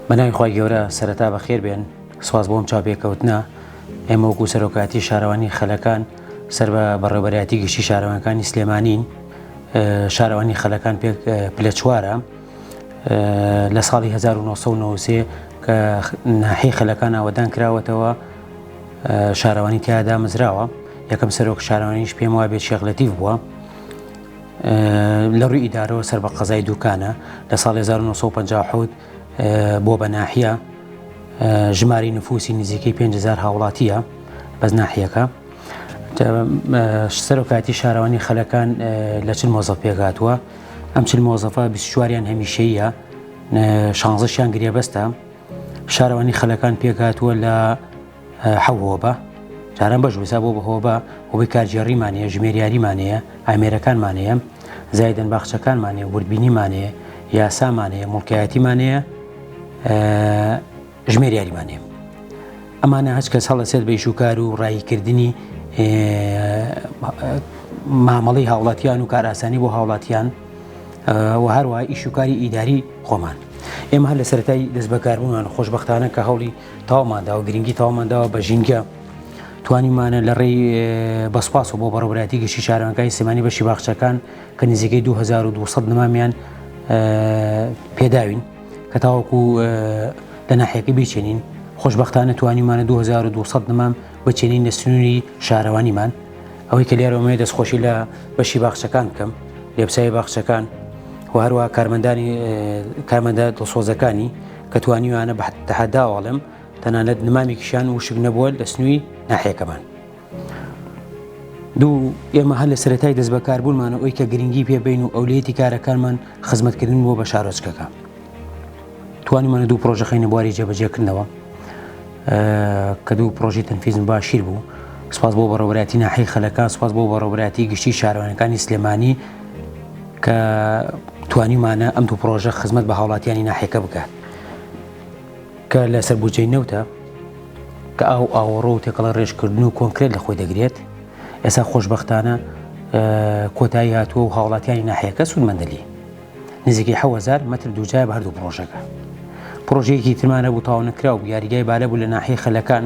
بەناوی خوای گەورە سەرەتا بەخێر بێن سواز بۆم چاوپێکەوتنە ئێمە وەکو سەرۆکاتی شارەوانی خەلەکان سەر بە بەڕێوەبەرایەتی گشتی شارەوانەکانی سلێمانین شارەوانی خەلەکان پێک پلە چوارە لە ساڵی 1993 کە ناحی خەلەکان ئاوەدان کراوەتەوە شارەوانی تیا دامەزراوە یەکەم سەرۆک شارەوانیش پێم وابێت شێخ لەتیف بووە لە ڕووی ئیدارەوە سەر بە قەزای دوکانە لە ساڵی 1950 بۆ بە ناحیە ژماری نفوسی نزیکەی 5000 هاوڵاتیە بەس ناحیەکە سەرۆکاتی شارەوانی خەلەکان لە چل مۆزەف پێکهاتووە ئەم چل مۆزەفە 24یان هەمیشەیە شانزەشیان گرێبەستە شارەوانی خەلەکان پێکهاتووە لە حەو هۆبە جاران بەش وسا بۆ بە هۆبە هۆبەی کارگێڕیمان هەیە ژمێریاریمان هەیە ئامێرەکانمان هەیە زایدن باخچەکانمان هەیە وردبینیمان هەیە یاسامان هەیە موڵکایەتیمان هەیە ژمێریاریمان هەیە ئەمانە هەچ کەس هەڵەسێت بە ئیشوکار و ڕاییکردنی مامەڵی هاوڵاتیان و کارئاسانی بۆ هاوڵاتیان و هەروە ئیشوکاری ئیداری خۆمان ئێمە هەر لە سەرەتای دەستبەکاربوونمان خۆشببختانە کە هەوڵی تەواومان داوە گرنگی تەواومان داوە بە ژینگە توانیمانە لە ڕێی بەسپاس و بۆ بەڕێوەبەرایەتی گشتی شارەوانەکانی سلێمانی بەشی باخچەکان کە نزیکەی 2200 نمامیان پێداوین کە تاوەکو لە ناحیەکە بیچێنین خۆشببختانە توانیمانە 2200 نمام بچێنین لە سنووری شارەوانیمان ئەوەی کە لێرەوەمەیە دەستخۆشی لە بەشی باخچەکان بکەم لێپسای باخچەکان و هەروە کارمەندانی کارمەندە دڵسۆزەکانی کە توانیویانە بە تەحەداوە ئەڵێم تەنانەت نمامێکیشیان وشک نەبووە لە سنووی ناحیەکەمان. دوو ئێمە هەر لە سەرەتای دەستبەکاربوونمانە ئەوی کە گرنگی پێ بین و ئەولەویەتی کارەکانمان خزمەتکردن بووە بە شارۆچکەکە. توانیمانە دوو پرۆژە خەینە بواری جێبەجێکردنەوە کە دوو پرۆژەی تەنفیز مباشیر بوو. سپاس بۆ بەڕێوەبەرایەتی ناحیەی خەلەکان، سپاس بۆ بەڕێوەبەرایەتی گشتی شارەوانیەکانی سلێمانی کە توانیومانە ئەم دوو پرۆژە خزمەت بە هاوڵاتیانی ناحیەکە بکات کە لەسەر بودجەی نەوتە کە ئاو ئاوەڕۆ و تێکەڵە ڕێژکردن و کۆنکرێت لە خۆی دەگرێت ئێستا خۆشببختانە کۆتایی هاتووە و هاوڵاتیانی ناحیەکە سوودمەندە لێی نزیکەی 1000 مەتر دووجای بە هەردوو پرۆژەکە پرۆژەیەکی ترمانە بوو تاو نەکراو بوو یاریگای بالە بوو لە ناحیەی خەلەکان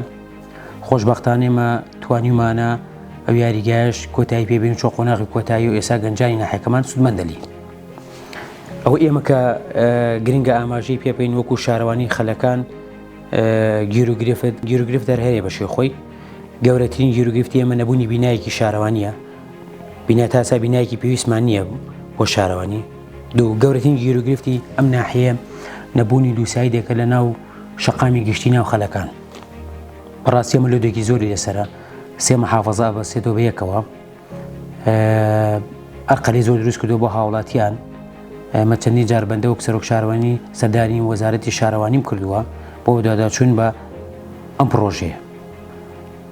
خۆشبەختانە ئێمە توانیومانە ئەو یاریگایەش کۆتایی پێ بێنین چۆ قۆناغی کۆتایی و ئێستا گەنجانی ناحیەکەمان سوودمەندە لێی. ئەوە ئێمە کە گرنگە ئاماژەی پێ بکەین وەکو شارەوانی خەلەکان گیروگرفت گیروگرفت هەر هەیە بەشێ خۆی گەورەترین گیروگرفتی ئێمە نەبوونی بینایەکی شارەوانیە بینا تاسا بینایەکی پێویستمان نییە بۆ شارەوانی دوو گەورەترین گیروگرفتی ئەم ناحیە نەبوونی دووسایدێکە لە ناو شەقامی گشتی ناو خەلەکان بەڕاستی ئەمە لۆدێکی زۆری لەسەرە سێ محافظە ئەبەستێتەوە بە یەکەوە ئەرقەلی زۆر دروست کردو بۆ هاوڵاتیان ئەمە چەندین جار بەندە وەک سەرۆک شارەوانی سەردانی وەزارەتی شارەوانیم کردووە بۆ داداچوون بە ئەم پرۆژەیە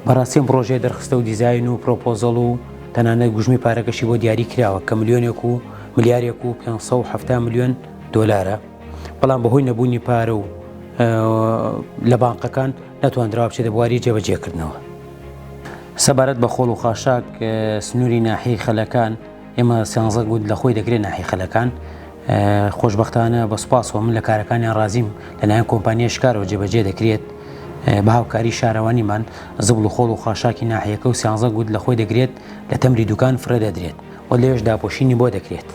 بەڕاستی ئەم پرۆژەیە دەرخستە و دیزاین و پرۆپۆزەڵ و تەنانەت گوژمی پارەکەشی بۆ دیاری کراوە کە ملیۆنێک و ملیارێک و 570 ملیۆن دۆلارە بەڵام بەهۆی نەبوونی پارە و لە بانقەکان نەتواندراوە بچێتە بواری جێبەجێکردنەوە. سەبارەت بە خۆڵ و خاشاک سنووری ناحیەی خەلەکان ئێمە سیانزە گوند لە خۆی دەگرێت ناحیەی خەلەکان خۆشبەختانە بە سوپاسەوە من لە کارەکانیان ڕازیم لەلایەن کۆمپانیای شکارەوە جێبەجێ دەکرێت بە هاوکاری شارەوانیمان زبڵ و خۆڵ و خاشاکی ناحیەکە و سیانزە گوند لە خۆی دەگرێت لە تەمری دوکان فڕێ دەدرێت و لەوێش داپۆشینی بۆ دەکرێت.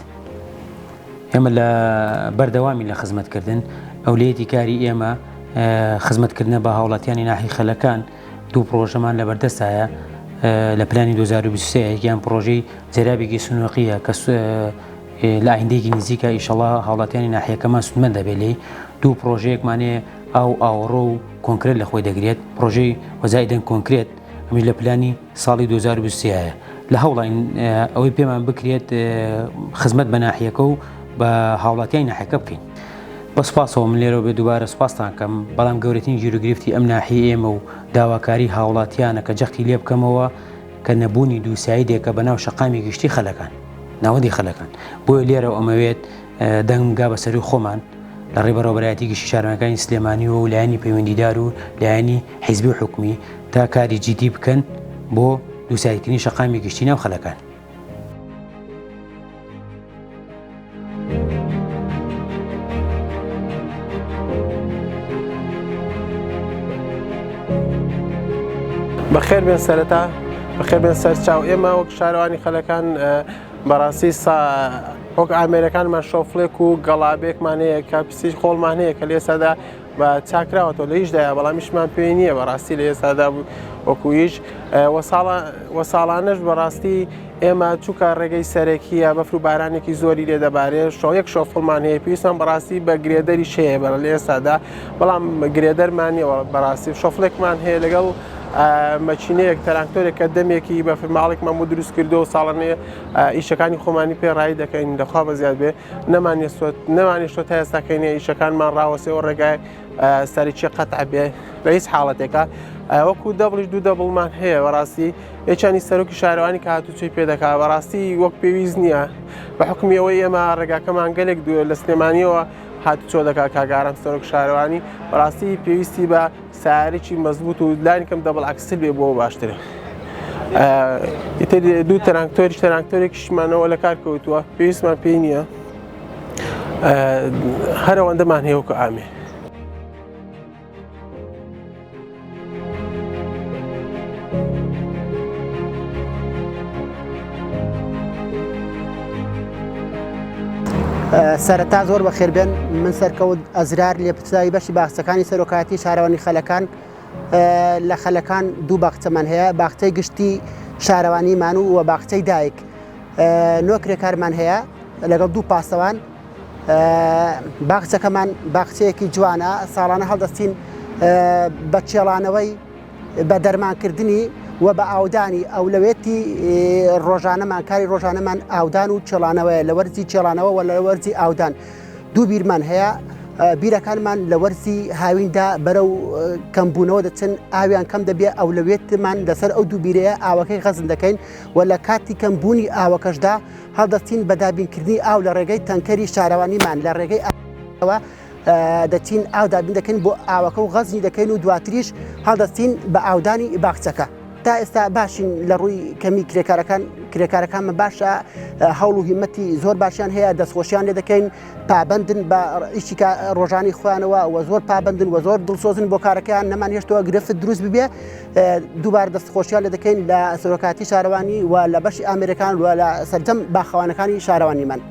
ئێمە لە بەردەوامی لە خزمەتکردن، ئەولەیەتی کاری ئێمە خزمەتکردنە بە هاوڵاتیانی ناحی خەلەکان، دوو پڕۆژەمان لە بەردەستایە لە پلانی 2023 یەکیان پڕۆژەی زێرابێکی سنووقیە کە لە ئایندەیەکی نزیکە ئیشەڵا هاوڵاتیانی ناحیەکەمان سوودمەند دەبێت لێی، دوو پڕۆژەیەکمانەیە ئاو ئاوەڕۆ و کۆنکرێت لە خۆی دەگرێت، پڕۆژەی وەزایدەن کۆنکرێت ئەمیش لە پلانی ساڵی 2023 یە لە هەوڵین ئەوەی پێمان بکرێت خزمەت بە ناحیەکە و بە هاوڵاتیانی ناحیەکە بکەین. بە سوپاسەوە من لێرەوە بێ دووبارە سوپاستان کەم، بەڵام گەورەترین گیروگرفتی ئەم ناحیەی ئێمە و داواکاری هاوڵاتیانە کە جەختی لێ بکەمەوە کە نەبوونی دووسایدێکە بە ناو شەقامی گشتی خەلەکان، ناوەندی خەلەکان. بۆیە لێرەوە ئەمەوێت دەنگم گا بە سەروی خۆمان لە ڕێی بەڕێوەبەرایەتی گشتی شارەوانیەکانی سلێمانی و لایەنی پەیوەندیدار و لایەنی حیزبی و حکومی تا کاری جیدی بکەن بۆ دووسایدکردنی شەقامی گشتی ناو خەلەکان. بەخێر بێن سەرەتا بەخێر بێن سەر چاو ئێمە وەک شارەوانی خەلەکان بەڕاستی وەک ئامێرەکانمان شۆفڵێک و گەڵابێکمان هەیە کە پسیش خۆڵمان هەیە کە لە ئێستادا بە چاکراوەتەوە لە هیچدایە بەڵام ئیشمان پێی نییە بەڕاستی لە ئێستادا وەکو ئیش وە ساڵانەش بەڕاستی ئێمە چووکە ڕێگەی سەرەکیە بەفر و بارانێکی زۆری لێ دەبارێ شۆیەک شۆفڵمان هەیە پێویستمان بەڕاستی بە گرێدەری شەیە بەڵ لە ئێستادا بەڵام گرێدەرمان نییە بەڕاستی شۆفڵێکمان هەیە لەگەڵ مەچینەیەک تەراکتۆرێک کە دەمێکی بەفر ماڵێکمان بۆ دروست کردو و ساڵانەیە ئیشەکانی خۆمانی پێ ڕایی دەکەین لەخوا بەزیاد بێ نەمانێشتوە تا ئێستا کەینە ئیشەکانمان ڕاوەسێ و ڕێگای سەرکی قەتع بێ لە هیچ حاڵەتێکە وەکو دەبڵیش دوو دەبڵمان هەیە بەڕاستی یەکیانی سەرۆکی شارەوانی کە هاتوچۆی پێ دەکا بەڕاستی وەک پێویست نییە بە حکومی ئەوەی ئێمە ڕێگاکەمان گەلێک دوورە لە سلێمانیەوە هاتوچۆ دەکا کاگارم سەرۆک شارەوانی بەڕاستی پێویستی بە سارێکی مەزبوط و لانی کەم double axle بێ بۆ باشترە ئیتر دوو تەرانکتۆریش تەرانکتۆرێکیشمانەوە لە کار کەوتووە پێویستمان پێی نییە هەر ئەوەندەمان هەیە وەکو ئامێ. سەرەتا زۆر بەخێربێن من سەرکەوت ئەزرار لێپرسراوی بەشی باخچەکانی سەرۆکایەتی شارەوانی خەلەکان لە خەلەکان دوو باخچەمان هەیە باخچەی گشتی شارەوانیمان و وە باخچەی دایک نۆ کرێکارمان هەیە لەگەڵ دوو پاسەوان باخچەکەمان باخچەیەکی جوانە ساڵانە هەڵدەستین بە چێڵانەوەی بە دەرمانکردنی و بە ئاودانی ئەولەوێتی ڕۆژانەمان کاری ڕۆژانەمان ئاودان و چێڵانەوەیە لە وەرزی چێڵانەوە وە لە وەرزی ئاودان دوو بیرمان هەیە بیرەکانمان لە وەرزی هاویندا بەرەو کەمبوونەوە دەچن ئاویان کەم دەبێت ئەولەوێتمان لەسەر ئەو دوو بیرەیە ئاوەکەی خەزن دەکەین و لە کاتی کەمبوونی ئاوەکەشدا هەڵدەستین بە دابینکردنی ئاو لە ڕێگەی تەنکەری شارەوانیمان لە ڕێگەی ئەوە دەچین ئاو دابین دەکەین بۆ ئاوەکە و غەزنی دەکەین و دواتریش هەڵدەستین بە ئاودانی باخچەکە. تا ئێستا باشین لە ڕووی کەمی کرێکارەکان کرێکارەکانمە باشە هەوڵ و هیمەتی زۆر باشیان هەیە دەستخۆشیان لێ دەکەین پابندن بە ئیشی ڕۆژانی خۆیانەوە و زۆر پابندن و زۆر دڵسۆزن بۆ کارەکەیان نەمان هێشتەوە گرفت دروست ببێ دووبار دەستخۆشیان لێ دەکەین لە سەرۆکاتی شارەوانی و لە بەشی ئامێرەکان و لە سەرجەم باخەوانەکانی شارەوانیمان.